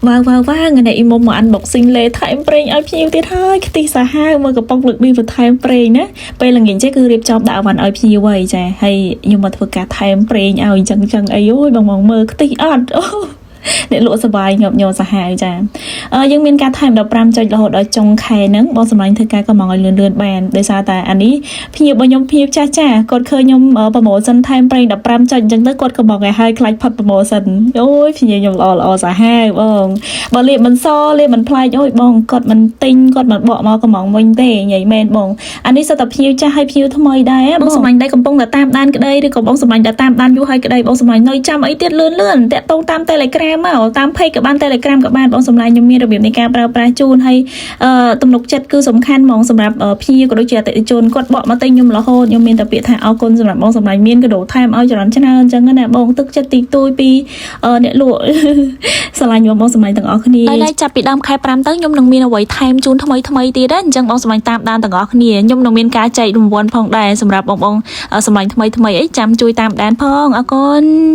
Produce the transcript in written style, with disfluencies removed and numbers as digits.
វ៉ាវវ៉ាវ៉ាវថ្ងៃនេះអ៊ីមុំមក unboxing លេថែមប្រេងឲ្យភ្ញៀវទៀតហើយខ្ទិះសាហាវមកកំប៉ុងលើកនេះបន្ថែមប្រេងណាពេលល្ងាចចេះគឺរៀបចំដាក់អីវ៉ាន់ឲ្យភ្ញៀវហើយចាហើយខ្ញុំមកធ្វើការថែមប្រេងឲ្យអញ្ចឹងអញ្ចឹងអីអូយបងបងមើលខ្ទិះអត់អូអ្នកលក់សបាយញាប់ញ័រសាហាវចាអឺយើងមានការថែម15ចុចរហូតដល់ចុងខែហ្នឹងបងសម្លាញ់ធ្វើការកំងឲ្យលឿនលឿនបានដោយសារតែអានេះភ្ញៀវរបស់ខ្ញុំភ្ញៀវចាស់ចាស់គាត់ឃើញខ្ញុំ promotion ថែមប្រេង15ចុចអញ្ចឹងទៅគាត់កំងឲ្យហើយខ្លាចផុត promotion អូយភ្ញៀវខ្ញុំល្អល្អសាហាវបងបើលាបមិនសលាបមិនប្លែកអូយបងគាត់មិនទិញគាត់មិនបកមកកំងវិញទេនិយាយមែនបងអានេះសុទ្ធតែភ្ញៀវចាស់ហើយភ្ញៀវថ្មីដែរបងសម្លាញ់ដែរកំពុងតែតាមដានក្តីឬក៏បងសម្លាញ់តែតាមដានយូរហើយក្តីបងសម្លាញ់នៅចាំអីទៀតលឿនលឿនតាក់ទងតាម Telegram មកតាម page ក៏បាន Telegram ក៏បានបងសម្លាញ់ខ្ញុំមានរបៀបនៃការប្រើប្រាស់ជូនហើយអឺទំនុកចិត្តគឺសំខាន់ហ្មងសម្រាប់ភ្ញៀវក៏ដូចជាអតិថិជនគាត់បកមកទិញខ្ញុំរហូតខ្ញុំមានតែពាក្យថាអរគុណសម្រាប់បងសម្លាញ់មានកដោថែមឲ្យច្រើនច្រើនអញ្ចឹងណាបងទឹកចិត្តទីទួយពីអ្នកលក់ ស្រឡាញ់បងបងសម្លាញ់ទាំងអស់គ្នាហើយឡើយចាប់ពីដើមខែ5ទៅខ្ញុំនឹងមានអ្វីថែមជូនថ្មីថ្មីទៀតដែរអញ្ចឹងបងសម្លាញ់តាមដានទាំងអស់គ្នាខ្ញុំនឹងមានការចែករង្វាន់ផងដែរសម្រាប់បងបងសម្លាញ់ថ្មីថ្មីអីចាំជួយតាមដានផងអរគុណ។